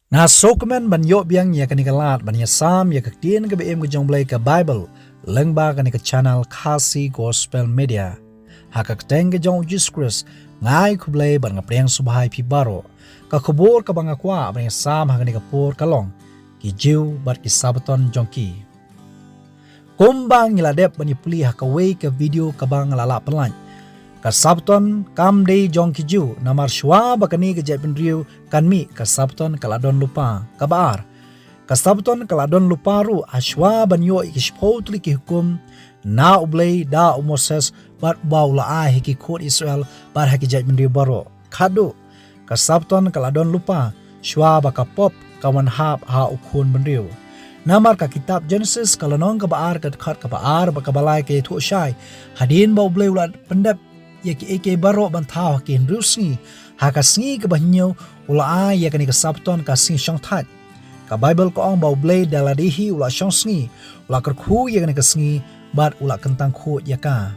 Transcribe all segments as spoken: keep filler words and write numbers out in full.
Nga sngewkmen ban ïoh biang ïa kane ka lad ban ïasam ïa ka ktien kaba im ka jong U Blei ka Bible lyngba kane ka channel Khasi Gospel Media. Ha ka kyrteng ka jong U Jisu Khrist nga ai khublei bad nga pdiang sngewbha ïa phi baroh. Ka khubor kaba nga kwah ban ïasam ha kane ka por ka long ki Jiw bad ki Sabbaton jong ki. Kumba ngi la dep ban ïa pule ha kawei ka video kaba nga la lah pynlait, ka Sabbaton kam dei jong ki Jiw, namar shuwa ba kane ka jaitbynriew kan mih, ka Sabbaton ka la don lypa. Kaba ar, ka Sabbaton ka la don lypa ruh ha shuwa ban ïoh ïa ki shiphew tylli ki hukum na U Blei da u Moses bad ba u la ai ha ki khun Israel bad ha ki jaitbynriew baroh. Khatduh, ka Sabbaton ka la don lypa shuwa ba ka pop ka wan hap ha u khun bynriew. Namar ka kitab Genesis ka lynnong kaba ar, ka dkhot kaba ar bad kaba lai ka ïathuh shai, hadien ba U Blei u la pyndep ïa kiei kiei baroh ban thaw ha ki hynriew sngi, ha ka sngi kaba hynñiew u la ai ïa kane ka Sabbaton ka sngi shongthait. Ka Bible ka ong ba U Blei da lade hi u la shong sngi, u la kyrkhu ïa kane ka sngi bad u la kyntang khuid ïa ka.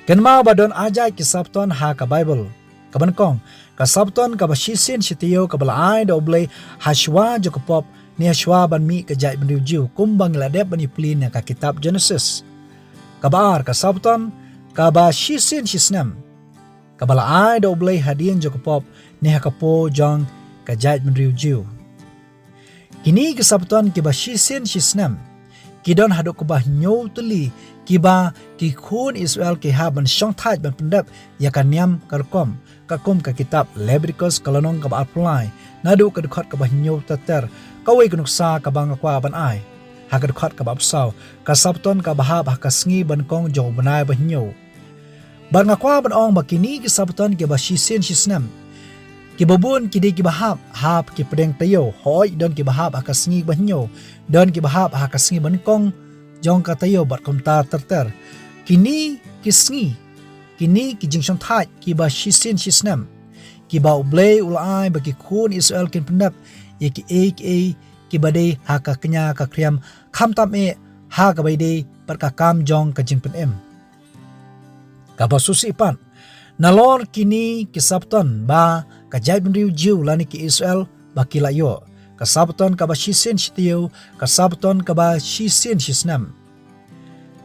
Kynmaw ba don ar jait ki Sabbaton ha ka Bible. Kaba nyngkong, ka Sabbaton kaba shisien shi taïew kaba la ai da U Blei ha shuwa jong ka pop ne ha shuwa ban mih ka jaitbynriew Jiw, kumba ngi la dep ban ïa pule na ka kitab Genesis. Kaba ar, ka Sabbaton kaba shisien shi snem kaba la ai da U Blei hadien jong ka pop ne ha ka por jong ka jaitbynriew Jiw. Kine ki Sabbaton kiba shisien shi snem ki don haduh kaba hynñiew tylli kiba ki khun Israel ki hap ban shongthait ban pyndep ïa ka niam ka rukom, katkum ka kitab Leviticus ka lynnong kaba arphew lai, naduh ka dkhot kaba hynñiew ter ter. Kawei ka nuksa kaba nga kwah ban ai ha ka dkhot kaba arphew saw, ka Sabbaton kaba hap ha ka sngi ba nyngkong jong u bnai ba hynñiew. Bad nga kwah ban ong ba kine ki Sabbaton kiba shisien shi snem, kiba bun ki dei kiba hap ha ki pdeng taïew, hooid don kiba hap ha ka sngi ba hynñiew, don kiba hap ha ka sngi ba nyngkong jong ka taïew bad kumta ter ter. Kine ki sngi, kine ki jingshongthait kiba shisien shi snem, kiba U Blei u la ai ba ki khun Israel kin pyndep ïa kiei kiei kiba dei ha ka kñia ka khriam, khamtam eh ha kaba ïadei bad ka kam jong ka jingpynim. Kaba shisha pat, nalor kine ki Sabbaton ba ka jaitbynriew Jiw lane ki Israel ba ki la ïoh, ka Sabbaton kaba shisien shi taïew, ka Sabbaton kaba shisien shi snem.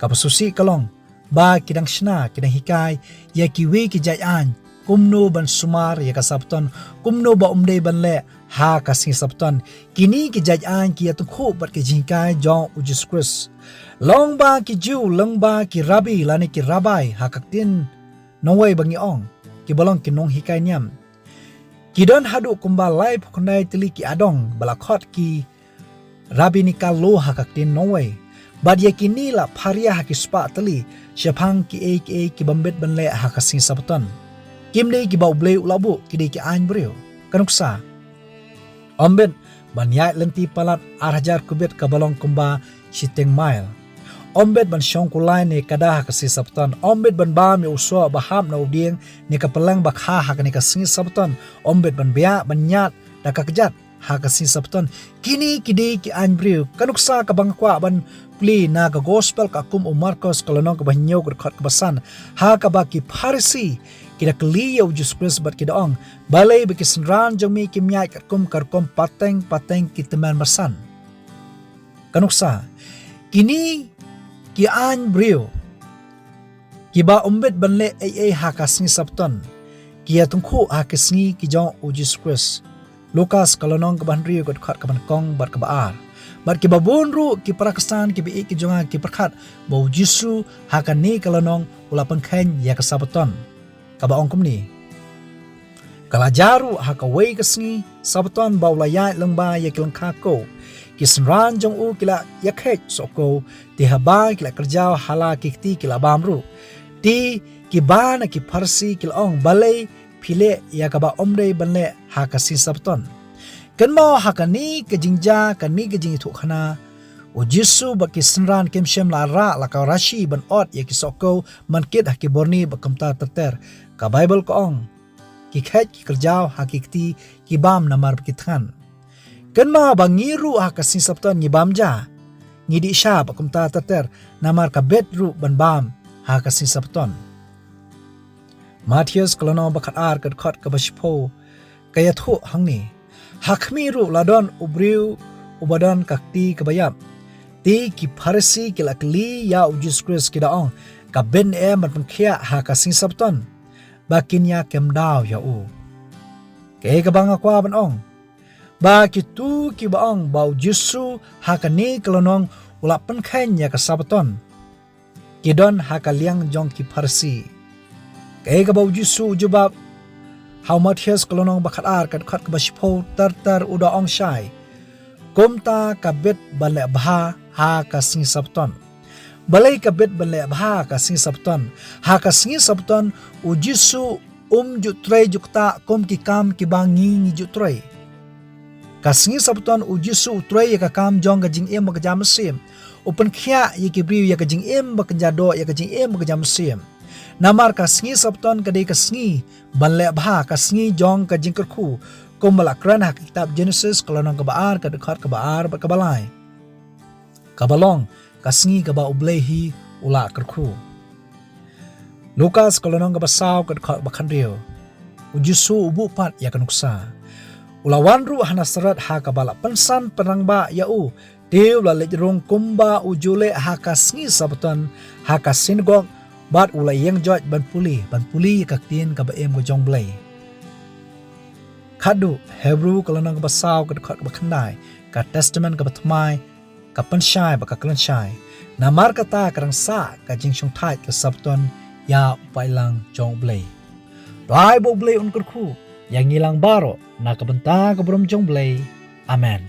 Kaba shisha ka long ba ki dang shna, ki dang hikai ïa kiwei ki jait aiñ kumno ban sumar ïa ka Sabbaton, kumno ba um dei ban leh ha ka sngi Sabbaton. Kine ki jait aiñ ki ïatyngkhuh bad ki jinghikai jong U Jisu Khrist. Long ba ki Jiw, long ba ki rabbi lane ki rabbai ha ka ktien nongwei ba ngi ong, kiba long ki nonghikai niam, ki don haduh kumba laiphew khyndai tylli ki adong ba la khot ki rabbinical law ha ka ktien nongwei. Bad ïa kine la pharia ha ki spah tylli shaphang kiei kiei kiba ym bit ban leh ha ka sngi Sabbaton. Kim dei kiba U Blei u la buh, ki dei ki aiñ briew. Ka nuksa, ym bit ban ïaid lynti palat ar hajar kubit kaba long kumba shiteng mail. Ym bit ban shong kulai ne kada ha ka sngi Sabbaton. Ym bit ban bam ïa u soh ba hap na u dieng ne ka pylleng ba kha ha kane ka sngi Sabbaton. Ym bit ban biah ban ñiad da ka kjat ha ka sngi Sabbaton. Kine ki dei ki aiñ briew. Ka nuksa kaba nga kwah ban pule na ka Gospel katkum u Markos ka lynnong kaba hynñiew ka dkhot kaba san, ha kaba ki Pharisi ki da kylli ïa U Jisu Khrist bad ki da ong, balei ba ki synran jong me kim ïaid katkum ka rukom pateng pateng ki tymmen basan? Ka nuksa, kine ki aiñ briew kiba ym bit ban leh ei ei ha ka sngi Sabbaton, ki ïatyngkhuh ha ki sngi ki jong U Jisu Khrist. Lukas ka lynnong kaba hynriew ka dkhot kaba nyngkong bad kaba ar. Bad kiba bun ruh ki para Khristan kiba ïeit ki jong nga ki pyrkhat ba U Jisu ha kane ka lynnong u la pynkheiñ ïa ka Sabbaton. Kaba ong kumne, ka la jia ruh ha kawei ka sngi Sabbaton ba u la ïaid lyngba ïa ki lyngkha kew. Ki synran jong u ki la ïakheit sohkew, te haba ki la kyrjaw ha la ki kti ki la bam ruh. Te kiba na ki Pharisi ki la ong, balei phi leh ïa kaba ym dei ban leh ha ka sngi Sabbaton? Kynmaw ha kane ka jingjia, kane ka jingïathuhkhana, U Jisu bad ki synran kim shym la rah la ka rashi ban ot ïa ki sohkew man kit ha ki borni bad kumta ter ter. Ka Bible ka ong, ki kheit ki kyrjaw ha ki kti, ki bam namar ba ki thngan. Kynmaw ba ngi ruh ha ka sngi Sabbaton ngi bam ja, ngi dih sha bad kumta ter ter, namar ka bit ruh ban bam ha ka sngi Sabbaton. Mathaios ka lynnong ba khat ar ka dkhot kaba shiphew ka ïathuh hangne, Ha khmih ruh la don u briew uba don ka kti kaba ïap. Te ki Pharisi ki la kylli ïa u Jisu Khrist, ki da ong, ka bit ne em ban pynkhiah ha ka sngi Sabbaton? Ba kin ïa kem daw ïa u. Kaei kaba nga kwah ban ong, ba kito kiba ong ba u Jisu ha kane ka lynnong u la pynkheiñ ïa ka Sabbaton, ki don ha ka liang jong ki Pharisi. Kaei kaba u Jisu u jubab ha u Mathaios ka lynnong ba khatar ka dkhot kaba shiphew, ter ter u da ong shai, kumta ka bit ban leh bha ha ka sngi Sabbaton. Balei ka bit ban leh bha ha ka sngi Sabbaton? Ha ka sngi Sabbaton u Jisu um ju trei ju ktah kum ki kam kiba ngi ngi ju trei. Ka sngi Sabbaton u Jisu u trei ïa ka kam jong ka jingim bad ka jingmynsiem. U pynkhiah ïa ki briew ïa ka jingim bad ka jingïadoh, ïa ka jingim bad ka jingmynsiem. Namar ka sngi Sabbaton ka dei ka sngi ban leh bha, ka sngi jong ka jingkyrkhu, kumba la kren ha ka kitab Genesis ka lynnong kaba ar ka dkhot kaba ar bad kaba lai, kaba long ka sngi kaba U Blei hi u la kyrkhu. Lukas ka lynnong kaba saw ka dkhot ba khathynriew. U Jisu u buh pat ïa ka nuksa. U la wan ruh ha Nasaret ha kaba la pynsan pynrangbah ïa u. Te u la leit rung kumba u ju leh ha ka sngi Sabbaton ha ka synagog, bad u la ïeng joit ban pule, ban pule ïa ka ktien kaba im ka jong U Blei. Khatduh Hebru ka lynnong kaba saw ka dkhot kaba khyndai, ka Testament kaba thymmai ka pynshai bad ka kren shai. Namar kata ka dang sah ka jingshongthait ka Sabbaton ïa u paidlang jong U Blei. To ai ba U Blei un kyrkhu ïa ngi lang baroh na ka bynta ka burom jong U Blei. Amen.